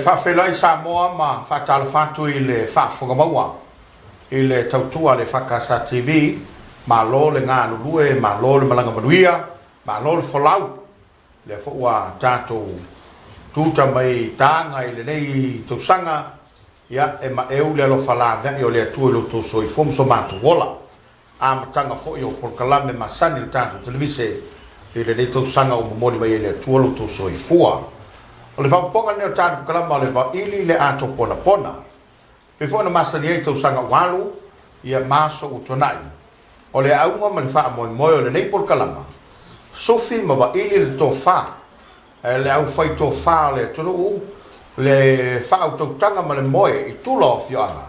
faafeiloai Samoa ma faatalofa atu i le faafofoga maua i le tautua a le EFKS TV. Malo le galulue, malo le malaga manuia, malo le folau. Lea foi ua tatou tuta mai taga i lenei tausaga, ia e maeu le alofa laveai o le Atua i lo outou soifua ma so matou ola. Amataga foi o polokalame masani a le tatou televise i lenei tausaga ua momoli mai ai e le Atua lo outou soifua. O le faaopoopoga lenei o le tatou polokalama o le Vaili le Ato Ponapona. Pei foi ona masani ai i tausaga ua alu, ia ma aso ua tuanai. O le auga ma le faamoemoe o lenei polokalama, sufi ma vaili le tofa e le aufai tofa o le atunuu, le faautautaga ma le moe i tula o afioaga,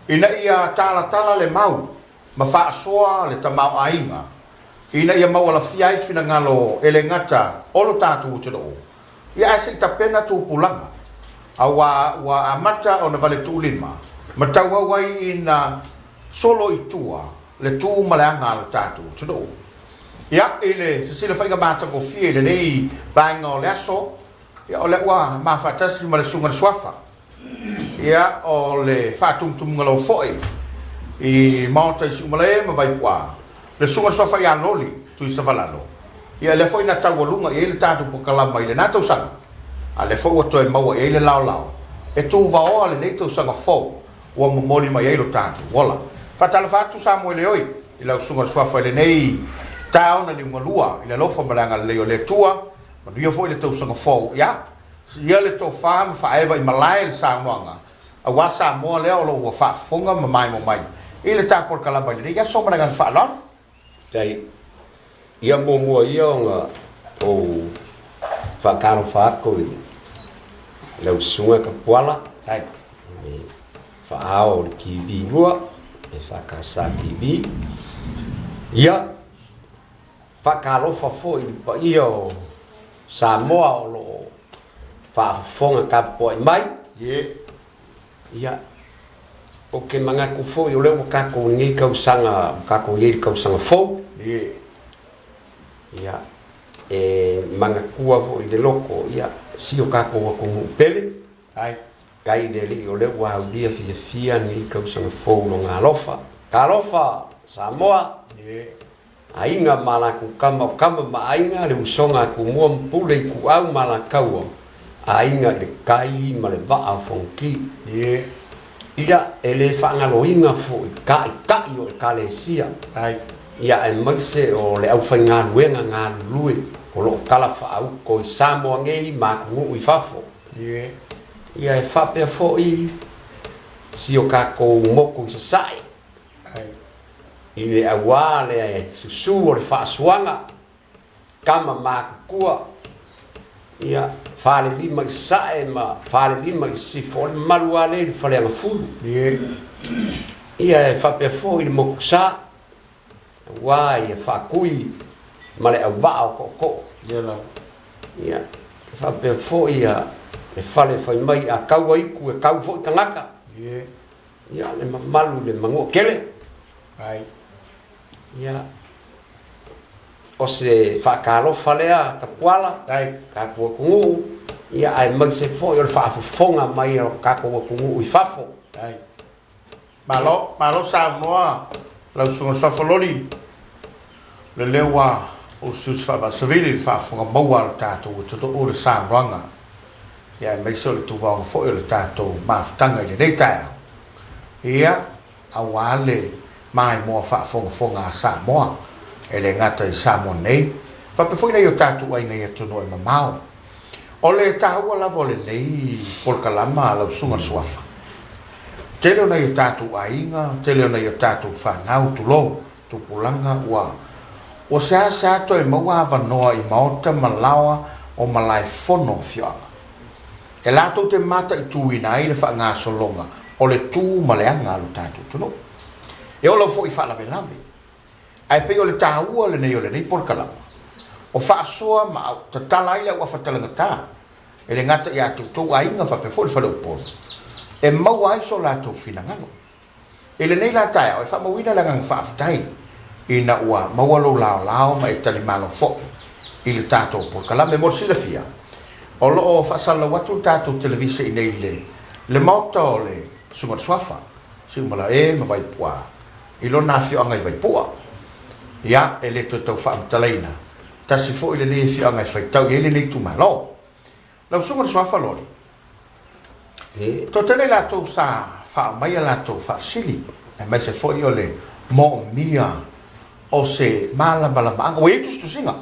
ina ia talatala le mau ma faasoa le tamaoaiga, ina ia maualafia ai finagalo e le gata o lo tatou atunuu, ia ae se i tapena tupulaga, aua ua amata ona valetuulima ma tauau ai ina solo i tua le tu ma le aga a lo tatou atunuu. Ia, i le fesilafaiga matagofie i lenei vaega o le aso, ia, o lea ua ma faatasi ma le Susuga i le Suafa, ia, o le faatumutumuga lava foi i Maota i Siumalae ma Vaipuaa, le Susuga i le Suafa ia Loli Tuisavalalo, ia, lea foi na taualuga i ai le tatou polokalama i lena tausaga, a lea foi ua toe maua i ai le laolao e tuvaoa lenei tausaga fou ua momoli mai ai lo tatou ola. Faatalofa atu Samuele oi i lau susuga i le Suafa i lenei taeao na liugalua i le alofa ma le agalelei o le Atua, manuia foi le tausaga fou. Ia, siia le tofa ma faaeva i malae le saunoaga aua Samoa lea o lo o ua faafofoga ma maemo mai i le ta polokalama i lenei aso ma le agaga faaaloalo. Faafetai. Ia muamua ia ona ou faatalofa atu i lau Susuga Tapuala, le faaao o le TV 2, le EFKS TV. Ia, faatalofa foi i le paia o Samoa o lo o faafofoga tapuai mai. Ia, ou te manatu foi o lea ua tatou i lenei tausaga, ua tatou i ai i le tausaga fou. Ia, e manatua foi i le loto, ia, si o tatou atunuu pele. Faafetai i le Alii o lea ua aulia fiafia lenei tausaga fou i Lona alofa. Talofa Samoa! Aiga ma latou tama, o tama ma aiga, le usoga a Tumua ma Pule, Ituau ma Alataua, aiga i le tai ma le vaa o Fonoti. Ia, e le faagaloina foi taitai o Ekalesia, ia aemaise o le aufaigaluega galulue o lo o talafaauto i Samoa nei ma atunuu i fafo. Ia, e faapea foi si o tatou motu i Sasae. I le auā le susu o le faasuaga, tama matutua, ia, falelima i sasae ma falelima i sisifo, o le mamalu lava lea i le Faleagafulu. Ia, e faapea foi le Motusa, auā ia Faatui ma le auvaa o Tootoo. Ia, e faapea foi ia le fale fai mai a tau aitu e tau foi tagata. Ia, le mamalu i le Manuatele. Ia, o se faatalofa lea Tapuala, tatou atunuu, ia aemaise foi o le faafofoga mai a lo tatou atunuu i fafo. Malo, malo saunoa lau Susuga i le Suafa Loli, o lea ua usiusi faavaasavili i le faafofoga maua a lo tatou atunuu le saunoaga. ia aemaise o le tuvaoga foi o le tatou mafutaga i lenei taeao, ia, aua le maimoa faafogafoga a Samoa, e le gata i Samoa nei, faapea foi nai o tatou aiga i atunuu e mamao. O le taua lava o lenei polokalama a lau Susuga i le Suafa, tele o nai o tatou aiga, tele o nai o tatou fanau, tulou, Tupulaga ua ua seasea toe maua avanoa i maota ma laoa o malaefono afioaga e latou te mataituina ai le faagasologa o le tu ma le aga a lo tatou atunuu. E ola foi faalavelave, ae pei o le taua lenei o lenei polokalama, o faasoa ma au tatala ai le auafa talagata e le gata ia toutou aiga faapea foi le faleupolu e maua ai so latou finagalo. I lenei la taeao, e faamauina le agaga faafetai ina ua maua lou laolao ma e talimalo foi i le tatou polokalame. Mo le silafia, O lo o faasalalau atu le tatou televise i nei i le le maota o le Susuga i le Suafa, Siumalae ma Vaipuaa i lona afioaga i Vaipua. Ia, e le toe tau faamatalaina, tasi foi lenei afioaga e faitau i ai lenei itumalo. Lau Susuga i le Suafa Loli, toatele i latou sa faaumai a latou faafesili, aemaise foi o le moomia o se malamalamaaga. Ua i ai tusitusiga,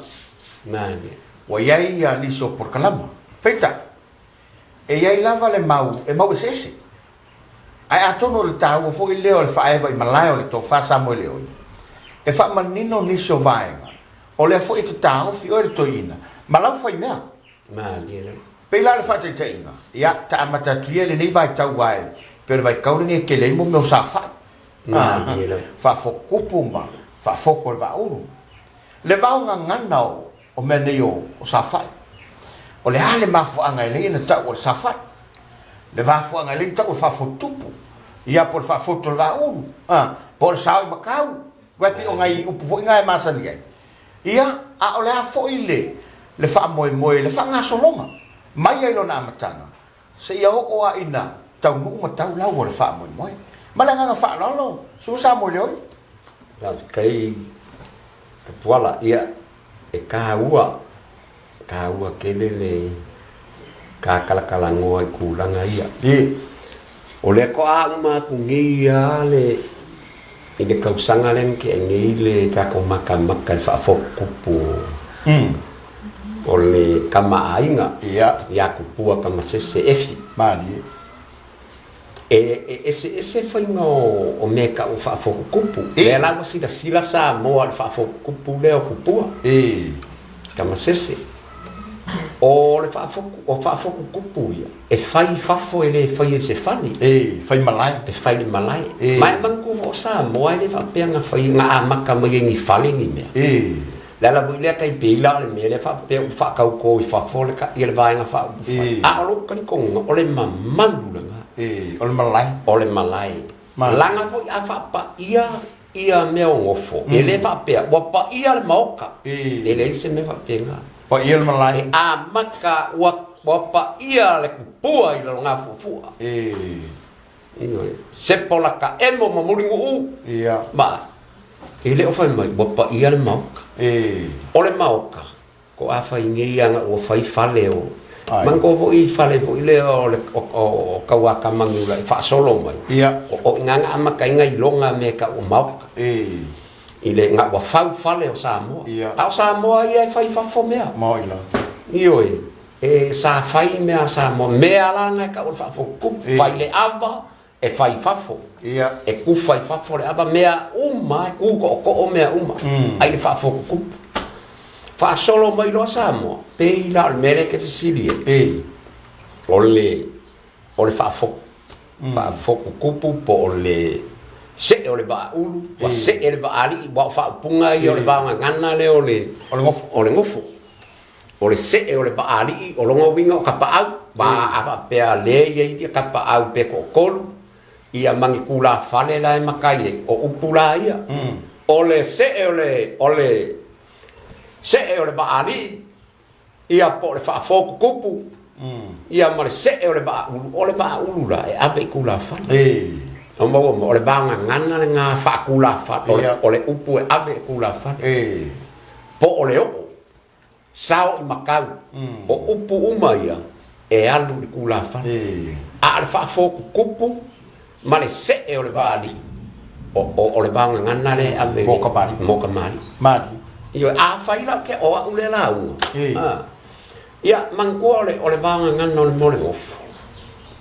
ua i ai nisi o polokalama, peitai, e i ai lava le mau e mau eseese. Ae atonu o le taua foi lea o le faaeva i malae o le tofa Samoeleoi, e faamanino nisi o vaega, o lea foi e te taofi oe le toeaina ma lau faimea. Malie lava. Pei la o le faataitaiga, ia, ta amata atu ia i lenei vaitau aua e pei o le vaitau lenei e tele ai mo mea o saofai, Malie lava. faafotutupu ma faafotu o le vaaulu. Le vaogagana o mea nei o saofai. O le a le mafuaaga e alai ona tau o le saofai? Le mafuaaga e alai ona tau o le faafotutupu, ia po o le faafotu o le vaaulu, a, po o le sao i makau. Aua e pei o nai upu foi na e masani ai. Ia, a o le a foi le, le faamoemoe, le faagasologa mai ai lona amataga, seia oo lava ina taunuu ma tau lau o le faamoemoe. Ma le agaga faaaloalo, Susu Samoeleoi. Faafetai Tapuala, ia e taua, taua tele le tatalakalagoa i tulaga ia. O lea toa uma atu nei lava le i le tausaga lea na tea nei le tatou matamata i le faafotutupu o le tama a aiga ia Tupua Tamasese Efi. Malie. E eseese faiga o mea e tau o faafotutupu. Lea la ua silasila Samoa i le faafotutupu lea o Tupua Tamasese. O le faafotutupu ia, e fai i fafo e le faia i se fale. E fai i malae. E fai i le malae. Ma e manatua foi o Samoa e le faapea na fai, na amata mai ai ni fale ni mea. O le ala foi lea tai pei la o le mea lea faapea ua faatauto i fafo le ia le Vaega Faaupufai. A o lou talitonuga, o le mamalu lena. O le malae. O le malae. Leaga foi a faapaia ia mea o nofo, e le faapea ua paia le Maota. E leai se mea faapena. Paia le malae. E amata ua paia le tupua i Lalogafuafua. Ioe. Sepo laka emo ma Mulinuu. Ma e le o fai mai ua paia le Maota. O le Maota, ko a fai nei ana ua fai fale o manatua foi fale foi lea o le o Tauakamaniula e faasolo mai. O i ina na amata ai na iloga mea e tau o Maota. I le na ua fau fale o Samoa. A o Samoa ia e fai i fafo mea. Ioe. E sa fai mea a Samoa, mea la na e tau o le faafotutupu, fai le ava, e fai i fafo, e kufa i fafo le ava, mea uma e tu tootoo mea uma, ai le faafotutupu. Faasolo mai loa Samoa, pei la o le mea lea e te fesili ai, o le, o le faafotu, faafotutupu po o le see o le vaaulu, ua see le vaalii, aua o faaupuga ia o le vaogagana lea o le, o le gofo. O le gofo. O le see o le vaalii, o lona uiga o tapaau, ma a faapea le i ai ia tapaau pe toatolu, ia ma ni tulafale la e matai ai, o upu la ia. O le see o le, o le see o le vaalii, ia po o le faafotutupu, ia ma le see o le vaaulu, o le vaaulu la e ave i tulafale. O maua mai, o le vagagana lena faatulafale, o le upu e ave i le tulafale. Po o le oo. Sao i makau. O upu uma ia e alu i le tulafale. A o le faafotutupu ma le see o le vaalii, o le vaogagana lea e ave mo kamali'i. Mo kamali'i. Ioe, afai la o au lea lauga, ia, manatua o le vaogagana o le mea o le gofo,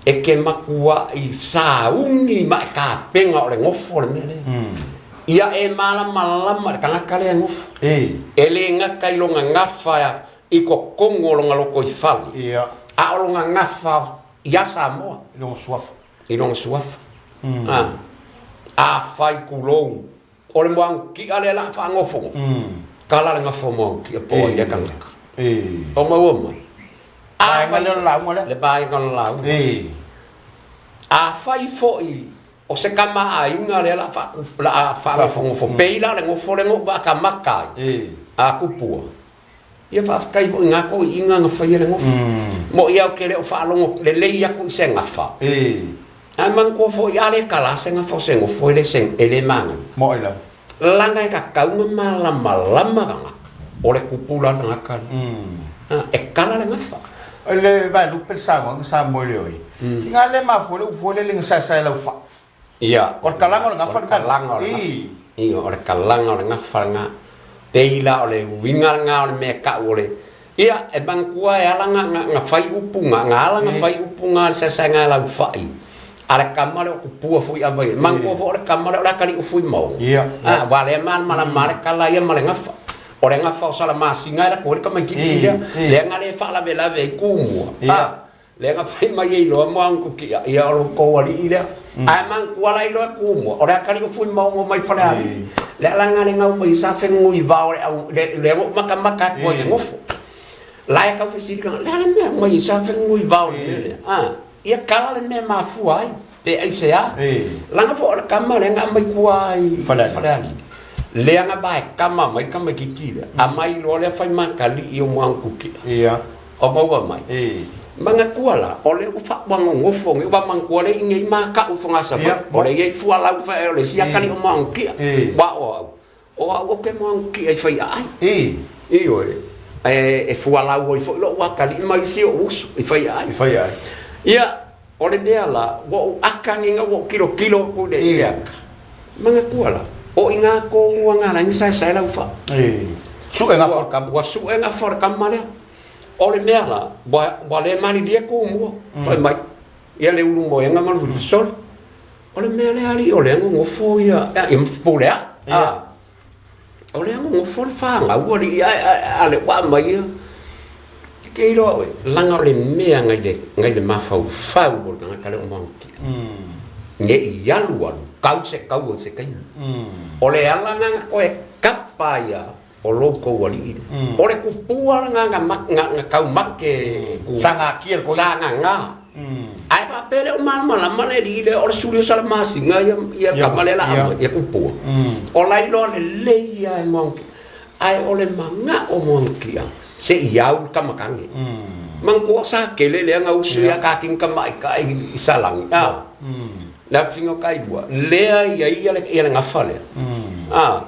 e te matuai sauni ma e tapena o le gofo le mea lea. Ia e malamalama i le tagata lea e nofo. E le gata i lona gafa i totonu o lona lotoifale, a o lona gafa ia Samoa. I lona suafa. I lona suafa. Afai tulou, o le moanutia lea o le a faanofonofo, tala le gafa o moanutia po o ai lea tagata. O maua mai. Vaega lea o le lauga lea. Le vaega o le lauga. Afai foi O se tama aiga lea la a faanofonofo, pei la le nofo lea na ou vaatamata ai a kupua. Ia faafetai foi i nga toeaiina na faia le gofa. Moʻi au ke le o faalogo lelei atu i se gafa. Ae manatua foi a le kala se gafa o se gofo e le se e le manaia. Moʻi lava. Lana e tatau na malamalama tagata o le kupu la tagata lea. E kala le gafa. O le vaelupe le saunoaga sa moe le oi. Tiga le mafua le upu foi lele na saesae lau faa. Ia, o le kalaga o le gafa lena. O le kalaga o le gafa. Ia, o le kalaga o le gafa lena. Pei la o le uiga lena o le mea e tau o le... Ia, e manatua e ala na, na, na fai upu na, na ala na fai upu na le saesaega e laufai. A le kama lea o tupua foi ava ia. Manatua foi o le kama lea o le atalii o Fuimaono. Ia. A, aua lea e malamalama le kala ia ma le gafa. O le gafa o Salamasina e lako ai le tamaitiiti lea. Lea na le faalavelave ai Tumua. A, Lea na fai mai ai loa mo anku kia, ia o lo kou alii lea. Ae manatua la iloa e Tumua, o le atalii o Fuimaono mai Falealili. Le alaga le gau mai sa fegui vao le au, le, le o makamaka atu ai e nofo. La e tau fesili ka, le a le mea mai sa fegui vao le mea lea. A, ia kala le mea mafua ai, pe aisea. Laga foi o le kama lea na aumai tua i Falealili. Lea na vae kama mai le tamaitiiti lea, aumai loa lea fai matalii o Moankukia. O maua mai. Manatua la, o le ua faauanogofo nei, ua manatua le i nei maka'u i Fogasavaii. O le i ai fualau fai o le isi atalii o Moanukia. Ua o au, o au ou te Moanukia i Faiaai. Ioe, e fualau ai foi lo'u atalii ma isi o'u uso i Faiaai. Ia, o le mea la, ua ou aka nei ua ou tilotilo atu i le aka. Manatua la, o i ngā tonu a ngā rangi saesae lau wha. Suʻe gafa o le kama. Ua suʻe gafa o le kama lea. O le mea la, ua, ua le malilie Tumua, fai mai, ia le Ulumoega ma Lufilufi, sole. O le mea lea alii o lea nonofo ia, ia ma Fepuleai. A, o lea nonofo le fanau alii, ae, ae, a le ua aumai ia. E te iloa oe, laga o le mea ngai le, ngai le mafaufau o le tagata lea o Moanutia. Ne i alu alu, kau se kaua i se taimi. O le ala na na toe kapa ia o lou kou alii lea. O le kupua lena na, na, na taumate ku. Sa gatia le koi. Sa gaga. Ae faapea le o malamalama le alii lea o le suli o Salamasina ia, ia tama lea la aumai, ia kupua. O la iloa lelei lava e Moanukia. Ae o le manao o Moanukia, se i au le tamakane. Manatua sa tele lea na usu ia Katini Tamaitai i Salani, a? Le afiga o Kailua, lea ia ia le, ia le gafa lea. A,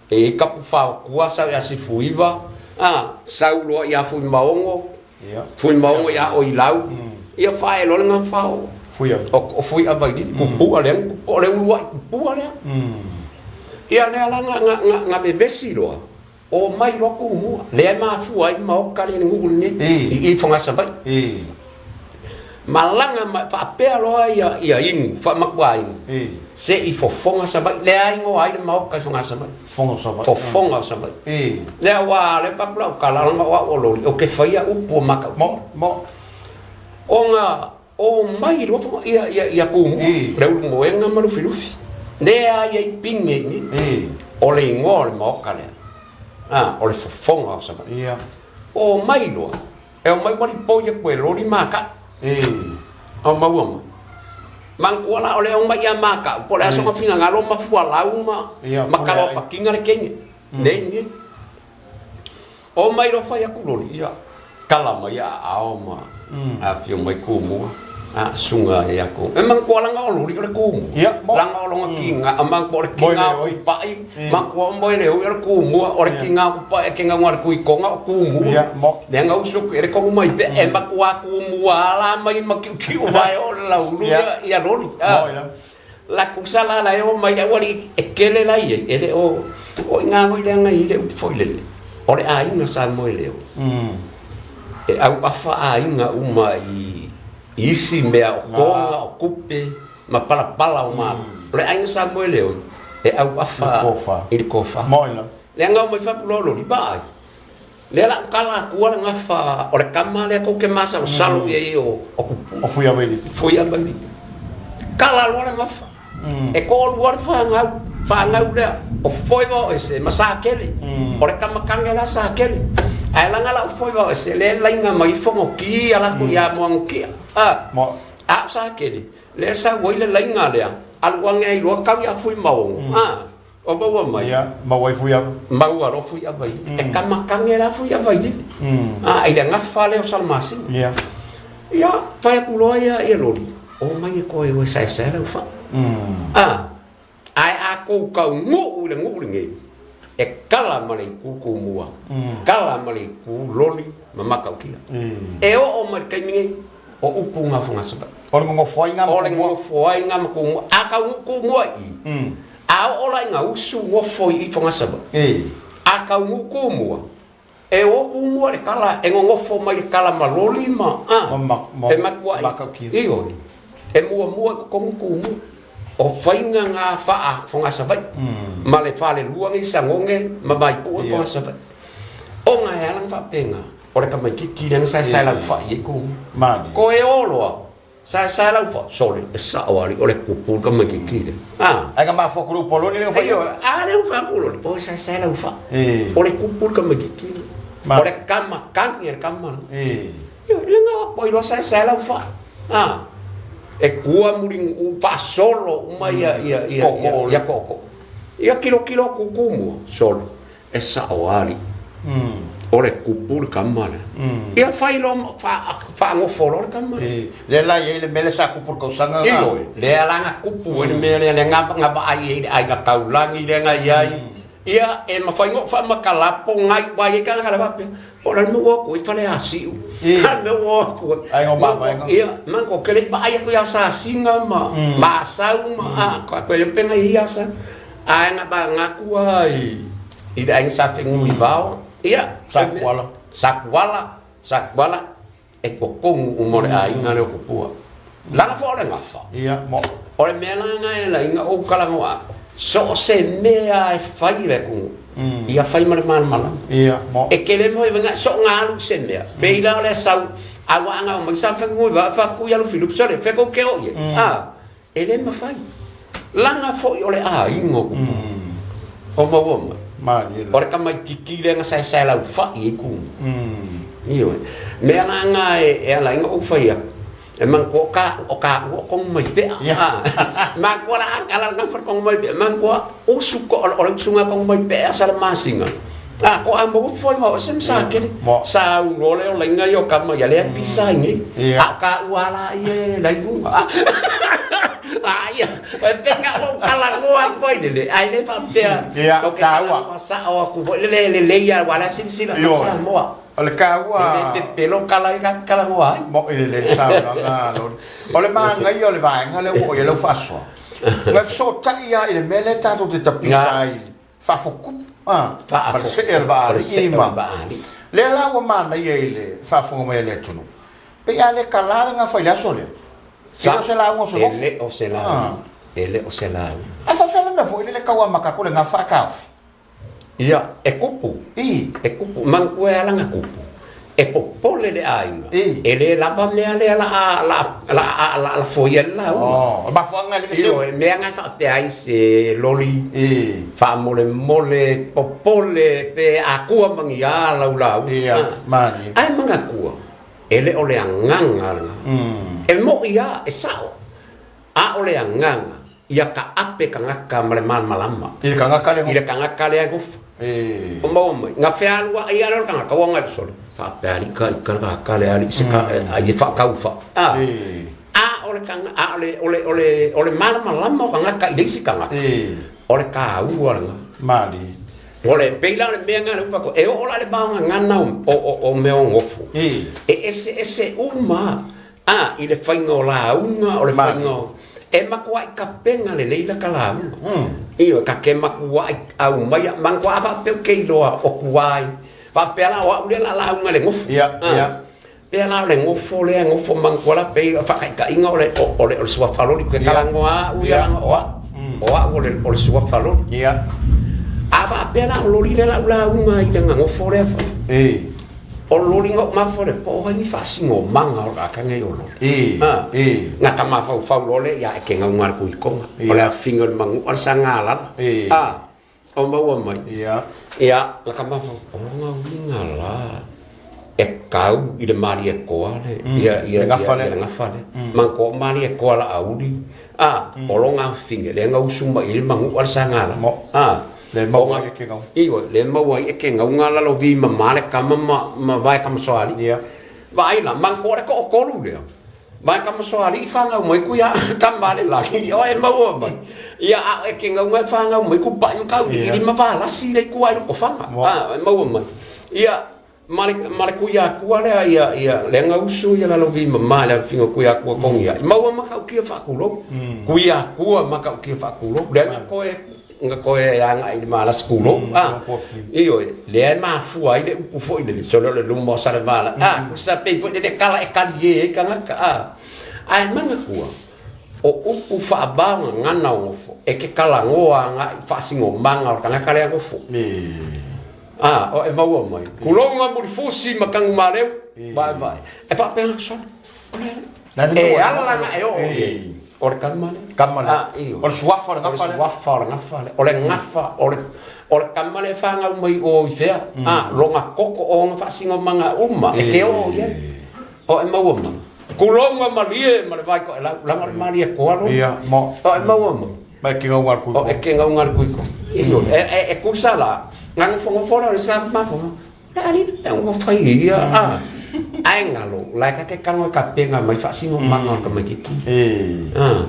E i kapu whaokua sau ia Sifuiva, a, sau loa ia Fuimaono, Fuimaono ia Oilau, ia whae loa le gafa o, o, o Fuiavailili, kupua lea, o le uluai kupua lea. Ia lea la na, na, na, na vevesi loa, o mai loa Tumua, lea e mafua ai le maoka lea i le nuu lenei, i i Fogasavaii. Malaga ma, faapea loa ia, ia inu, faamatua inu, se i fofoga Savaii, lea igoa ai le maoka i Fogasavaii. Fofoga o Savaii. Fofoga o Savaii. Lea ua le paku lau tala, leaga o au o loli, ou te faia upu o matautia. Mo, mo. Ona o mai loa fofoga, ia, ia, ia Tumua, le Ulumoega ma Lufilufi. Lea i ai pine i inei. O le igoa o le maoka lea, a, o le Fofoga o Savaii. O mai loa, E omai ua lipoi atu e loli maka'u. O maua mai. Manatua la o le omai ia maka'u po o le a sona finagalo ma fualau ma ma kaloapakiga le kene. Nei nei. Omai loa fai atu loli ia kala mai ia aao ma afio mai Tumua. A suga ia ko. E manatua laga o loli o le Tumua. Laga o lona kiga, a manatua o le kiga o kupa'i, manatua o moe le oi o le Tumua, o le kiga o kupa'i e ke gaga le Tuitoga o Tumua. Lea na usu atu i ai le tonu mai pea, e matua Tumua ala mai ma kiukiu vae o le laulu ia, ia loli. La tusa la la e o mai le aualii e kele la i ai, e le o, o i ngā hoi leaga i le upu foi lele, o le aiga sa moe leo. E auafa aiga uma i isi mea o koga, o kupe, ma palapala o malo. O le aiga sa moe leo, e auafa i le kofa. Leaga o mai fatu loa loli, vaai. Lea la kala atua le gafa o le kama lea tou te masalosalo i ai o Kupu. O Fuiavailili. Fuiavailili. Kala loa le gafa. E toalua le fanau, fanau lea o Foevaoese ma Sakele. O le kamakane la Sakele. Ae laga la o Foevaoese lea e laina mai Fonoki ia latou ia Moanukia. A, a o Sakele, lea e sau ai le laina lea, alu ane ai loa kau ia Fuimaono. A. O maua mai. Ia, maua ai Fuiava. Maua loa Fuiava i. E kamakage la Fuiava i lili. A, i le gafa lea o Salamasina. Ia. Ia, fai atu loa ia, ia loli, o mai e koe o e saesae lau faa. A, ae a kou taunuu i le nuu lenei, e kala ma le itu Tumua, kala ma le itu Loli ma Matautia. E oo mai i le taimi nei, o upu na o Fogasavaii. O le gofoaiga ma Tumua. O le gofoaiga ma Tumua. A taunuu Tumua i i, a oo la ina usu gofo i i Fogasavaii, a taunuu Tumua, E o Tumua le kala, e gogofo mai le kala ma Loli ma, a, e matuai, ioe, e muamua i totonu Tumua. O faiga na faa Fogasavaii, ma le falelua nei Sagoge ma Vaipuu e Fogasavaii. Ona e ala ona faapena, o le tamaititi lea na saesae laufai ai Tumua. Toe o loa, Saesae lau fa, sole, e sao alii, o le kupu le tamaititi lea. A. Ai ka mafua ku le upu a loli lea na fai ai. A lea ua fai atu loli, oi saesae lau fa. O le kupu le tamaititi lea. O le kama kagi a le kama lea. Ioe, le na oi loa saesae lau fa. A. E kua mulinuu faasolo uma ia ia ia ia tootoo. Ia kilokilo atu Tumua, sole. E sao alii. O le kupu le kama lea. Ia fai loa faagofo loa le kama lea. Lea la e i ai le mea lea sa kupu i le tausaga lena. Ioe, lea la na kupu ai le mea lea, lea na vaai ai le aiga taulagi lea na i ai. Ia, e mafai ona ou faamatalapo nai uae ai tagata la faapea, po o le a le mea ua o atu ai Faleasiu, o le a le mea ua o atu ai. Aiga o Mavaega. Ia, man ou te le i vaai atu ia Sasina ma Asau ma, a, pe na i ai Asau. Ae na manatu lava i le aiga sa Fenunuivao, ia, Sakuala. Sakuala, Sakuala, e totonu uma o le aiga lea o Tupua. Leaga foi o le gafa. Ia, mo. O le mea la na e ala ai ona ou talanoa atu, so o se mea e fai i le atunuu, ia fai ma le malamalama. Ia, mo. E tele mo e so o na alu i se mea, pei la o le sau, a ua ana omai sa Fenunuivao e fatu ia Lufilufi, sole, fea tou te o i ai? A. E le mafai. Laga foi o le aiga o Tupua. O maua mai. Malie la. O le tamaititi lea na saesae laufai ai Tumua. Ioe. Mea la na e ala ai ona ou fai atu, e manatua o ka, o ka ua o tonu mai pea. Manatua la a kala lena fale tonu mai pea, manatua usu ko, o le usuga tonu mai pea sa le masina. A ko a maua foi ma o se sa kele. Sa au loa lea o laina ia o kama ia lea pisa ai nei. A o ka ua la ia e lai luga. A ia, e penga o kala ngoa ai foi lele. Ai le faapea. Ia, taua. Sa o aku foi lele le le ia wala silasila ma Samoa. O le taua. E le pepelo kala i ka kala ngoa ai. Mo i le le saunoaga loli. O le manaia o le vaega lea ua oo i ai lau faasoa. Na fesootai lava i le mea lea tatou te tapisa ai Faafotupu, a, ma le see o le vaa alii ma, lea la ua manaia i le faafofoga mai a le atunuu, pei a le kala le gafa i le aso lea. E le o se lauga o se gofo. E le o se lauga. E le o se lauga. Ae faafefea le mea foi lele tau amata atu le gafa ae taofi? Ia, e kupu. I. E kupu. Manatua e ala ona kupu. E popole le aiga. E le lava mea lea la a la la a la lafo ia le lauga. Oh, o le mafuaaga e le seu. Ioe, mea na e faapea ai se loli faamolemole popole pe akua ma ni a lau lauga. Ia, malie. Ae manatua, e le o le agaga lena. E moʻi lava, e sao. A o le agaga, ia taape tagata ma le malamalama. I le tagata lea e I le tagata lea e gofo. O maua mai, na fealuai lava lea o le tagata, ua agai sole. Faapea alii ka ika le tagata lea alii se ka, ai e faatau fa. A, a o le taga, a o le, o le, o le, o le malamalama o tagata i le isi tagata, o le taua lena. Malie. O le, pei la o le mea lena lea ua fai atu, e oo la i le vaogagana o, o, o mea o gofo, e eseese uma A, i le faiga o lauga, o le faiga o... E matuai tapena lelei lata lauga. Ioe, ta te matuai aumaia, manatua a faapea ou te iloa o tuai, faapea la o au lea o le a lauga i le gofo. Pea la o le gofo lea, gofo manatua la pei o faataitaiga o le, o le, o le suafa loli, ou te talanoa au ia leaga o au, o au o le, o le suafa loli. A faapea la o loli lea o le a ou lauga ai i lana gofo lea fai. O loli na ou mafaufau le po o ai ni faasinomaga o le nei o loli. Na ta mafaufau loa lea ia e ke gauga le kuitoga. O le afiga o le manu'a le sagalala. O maua mai. Ia na ta mafaufau, o lona uiga la. E kau i le Malietoa le, ia, ia, Le gafa ia, lea. ia le gafa lea. Manto o Malietoa Laauli, a, o lona afafine, lea na usu mai ai le manua le Sagala. Mo. A, Le maua ai e ke gauga. Ioe, le maua ai e ke gauga lalovi mama le kama ma, ma Vaekamasoalii. Ia. Vaai la, manto o le toatolu lea, Vaekamasoalii fanau mai ku ia kama a le lagi, o e maua mai. Ia, a o e ke gauga e fanau mai ku pa'i ma Kauliili ma Valasi le ikua i Lotofaga. A, e maua mai. Ia, Ma le, ma le Tuiatua lea, ia, ia, lea na usu ia lalovi mama i le afiga o Tuiatua togi ai. Maua matautia faatulou. Tuiatua matautia faatulou. Lea na toe, na toe agai i le malasi tulou. Ah, ioe, lea e mafua ai le upu foi lele, sole o le luma o Salevala. Ah, sa pei foi lele kala e kalie ai tagata. Ah, ae manatua, o upu faavao gagana o nofo, e ke talanoa agai i faasinomaga o le tagata lea nofo. A, o e maua mai. Kulonga Mulifusi ma Tagumaleu, vaevae. E faapea sole. O le, e ala lana e oo i ai. O le kama lea. Kama lea. A, ioe. O le suafa o le gafa lea. O le suafa o le gafa lea. O le gafa, o le, o le kama lea e fanau mai o i fea. A, lona koko o ona faasinomaga uma e ke oo i ai. O e maua mai. Kulonga malie ma le vai toelau, leaga o le malie toa lona. Ia, mo. O e maua mai. Ma e ke gauga le kuiko. O e ke gauga le kuiko. Ioe, e, e, e kusa la, na nofonofo lea o le isi tagata mafaufau, o le a le mea ua fai e ia, a. Ae galo, la e ta te tago e tapena mai faasinomaga o le tamaitiiti. A.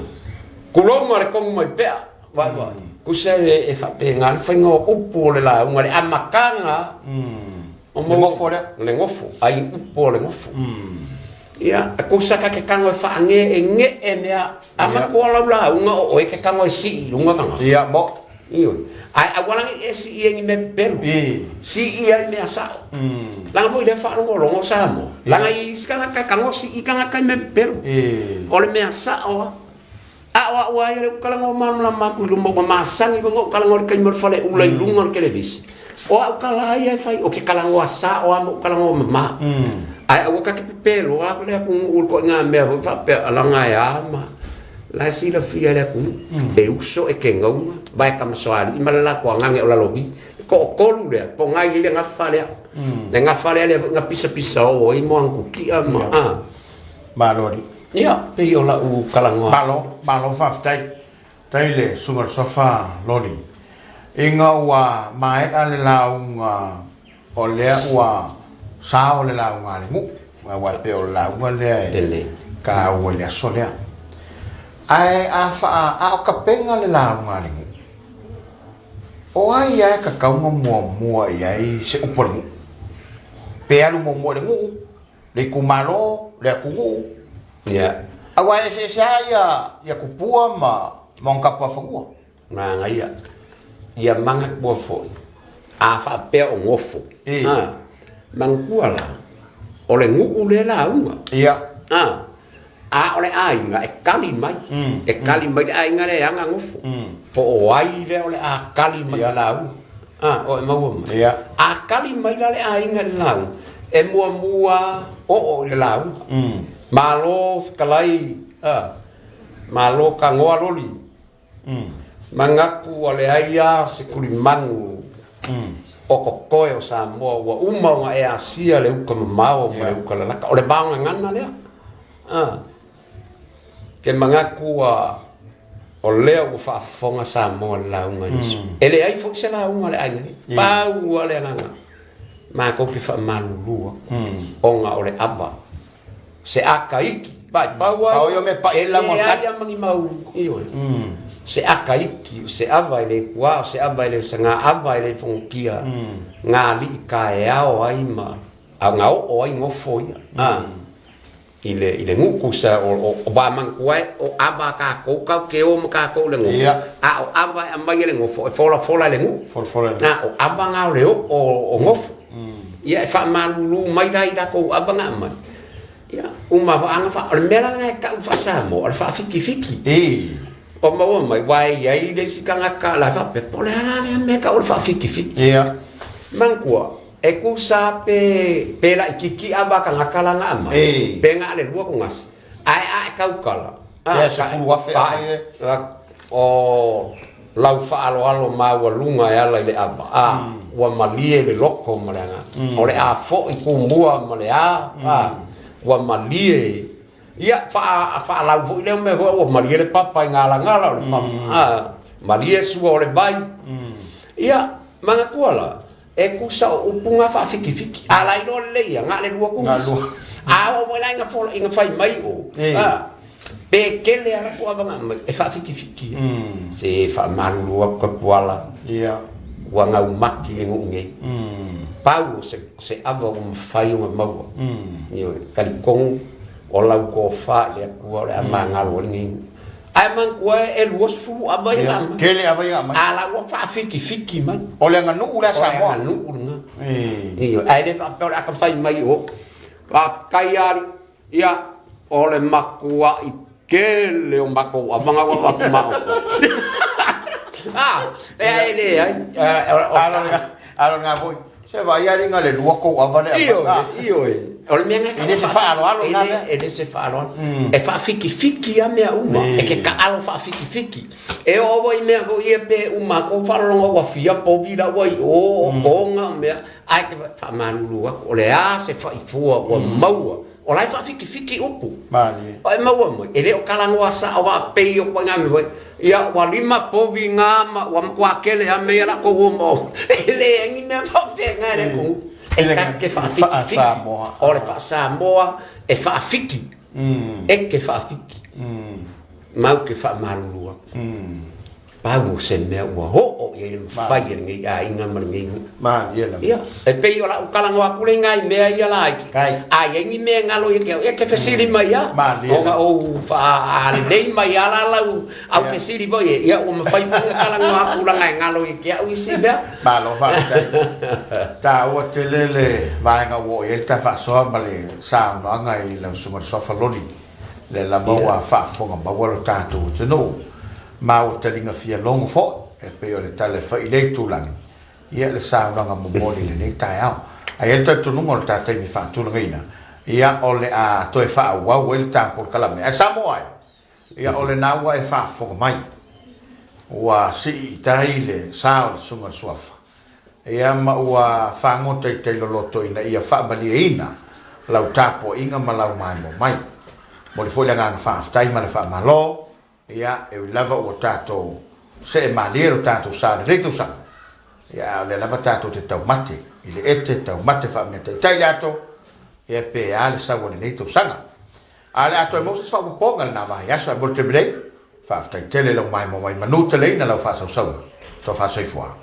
Kulonga le kogu mai pea, vaevae. Kusa e, e faapena le faiga o upu o le lauga, le amataga o Le gofo lea. Le gofo, ai upu o le gofo. Ia, e kusa ta te tago e faage e gee mea A matua lau lauga o oe ke tago e sii i luga tagata. Ia, mo. Ioe. Ae aua la ne i e sii ai ni mea pepelo. Sii ai mea sao. Leaga foi lea faalogologo Samoa. Leaga i isi tagata e tago sii tagata i mea pepelo. O le mea sao lava. A o au lava ia lea ou te talanoa malamalama atu i luma ua masani foi ona ou talanoa i le taimi o le faleula i luga o le televise. O au tala lava ia e fai, ou te talanoa sao lava ma ou talanoa mama. Ae aua ta te pepelo lava le atunuu i le ituaiga mea foi faapea leaga e a ma la e silafia e le atunuu, e uso e kenauga, Vaekamasoalii ma le latou agaga o Lalovi. E toatolu lea, pogai ai le gafa lea. Le gafa lea lea foi na pisapisao ai Moanatutia ma a. Malo alii. Ia, pei o lau talanoa. Malo, malo faafetai. Tai le susuga i le Suafa Loli. Ina ua maea le lauga o lea ua sao le lauga a le nuu, aua e pei o le lauga lea e taua i le aso lea. Ae a faa, a o tapena le lauga a le nuu, o ai lava e tatau ona muamua i ai se upu a le nuu? Pe alu muamua i le nuu, le itumalo, le atunuu. Ia. Aua e eseese lava ia, ia tupua ma, ma ona tapuafanua. Manaia. Ia manatua foi, a faapea o nofo, E. a, manatua la, o le nuu lea lauga. Ia. A, a o le aiga e kali mai, e kali mai le aiga lea e ana nofo. Po o ai lea o le a kali mai i le lauga. A, o e maua mai. Ia. A kali mai la le aiga i le lauga, e muamua oo i le lauga. Malo fetalai, a, malo tagoa loli. Manatu ua leai a se tulimanu o totoe o Samoa ua uma ona e asia le uta mamao ma le uta lalata. O le vaogagana lea. A. Ke manatu ua o lea ua faafofoga Samoa i le lauga i le aso. E leai foi se lauga a le aiga nei. Pau lava le agaga matou te faamalulu atu ona o le ava. Se aka iki, vai, pau ai. Pau ia o mea paʻi E leai lava ma ni mau, ioe. Se aka iki, o se ava e le kuā, o se ava e le saga, ava e le fogotia ngā alii kaeao ai ma a na oo ai nofo ia. A, i le, i le nuku sa o, o, o va manatua e, o ava a kākou, kau ke o ma kākou i le nofo. Ia. A o ava e aumai e le nofo, e folafola e le nuu. Folafola e le nuu. A, o ava na o le oo o nofo. Ia, e faamalulu mai la i latou ava na aumai. Ia, uma foi ana fa, o le mea la lena e tau faa-Samoa, o le faafitifiti. E. O maua mai, aua e i ai le isi tagata la e faapea, po o le a la lea mea e tau o le faafitifiti. Ia. Manatua, e tusa pe, pe laitiiti ava a tagata la na aumai, E. pe na o le lua togasi, ae a e tautala, Ia, 10,000 aumai e. O, Lau faaaloalo maualuga e ala i le ava, a, ua malie le loko ma le agaga. O le a foi kumua ma le a, a, ua malie. Ia, faa, faalau foi lea mea foi, ua malie le papa i galagala o le papa, a, malie sua o le vai. Ia, manatua la, e tusa o upu na faafitifiti. A lailoa lelei ia, na o le lua kumisi. A oo foi la ina fola, ina fai mai o, a, pe tele a latou ava na aumai, e faafitifiti. Se faamalulu atu Tapuala, ua gaumati le nuu nei. Pau o se, se ava ua mafai ona maua. Ioe, talitonu o lau tofa i le Atua o le a magalo ai lenei nuu. Ae manatua e 20 ava ia na aumai. Tele ava ia aumai. A la ua faafitifiti mai. O le aganuu lea Samoa. O le aganuu lena. Ioe, ae le faapea o le a fai mai o. Faafetai ali, ia, o le matuai tele o matou ava na ua avatu ma outou. Ah, e leai. A o lena foi, Se vaai a linga le lua kou ava le ava. Ioe, ioe. O le mea E le se faaaloalo na mea. E le se faaaloalo. E faafitifiti a mea uma. E ke taalo faafitifiti. E oo foi i mea foi ia pe uma atu faalologo ua fia povi la ua i o, o toga o mea. Ae ke faamalulu atu, o le a se faifua ua maua. O la e faafitifiti upu. Malie. O e maua mai, e le o talanoa sao faapei o ituaiga mea foi, ia ua lima povi na ma ua matua tele lava mea ia latou o ma o. E leai ni mea faapena i le atunuu. E tatou te faafitifiti. O le faa-Samoa e faafiti, e te faafiti. Matou te faamalulu atu. Pau o se mea ua oo i ai le mafai e lenei aiga ma lenei nuu. Malie lava. Ia, e pei o lau talanoa atu lea i nai mea ia laiti. A i ai ni mea e galo ia te au, ia e te fesili mai lava. Malie lava. Ona ou faalelei mai lava la lau au fesili foi e, ia ua mafai foi ona talanoa atu leaga e galo ia te au isi mea. Malo faafetai. Taua tele le vaega ua oo i ai le ta faasoa ma le saunoaga i lau Susuga i le Suafa Loli. Lea lava ua faafofoga maua lo tatou atunuu ma ua taliga fia logo foi e pei o le tala e fai i lea itulagi, ia le saunoaga momoli i lenei taeao. Ae i ai le talitonuga o le ta taimi faatulagaina, ia o le a toe faaauau ai le ta polokalame. Ae Samoa e, ia o lena ua e faafofoga mai, ua sii i tai le sa o le Susuga i le Suafa, Ia ma ua fagota i tai loloto ina ia faamalieina lau tapuaiga ma lau maimoa mai. Momoli foi le agaga faafetai ma le faamalo, ia, e ui lava ua tatou see malie lo tatou sa i lenei tausaga, ia, a o lea lava tatou te taumate i le ete, taumate faameataitai le ato, ia, pe a le sau o lenei tausaga. A o le a toe maua se isi faaopoopoga i lena vaiaso, ae mo le taimi nei, faafetai tele i lau maimoa mai manu teleina lau faasausauga. Tofa soifua.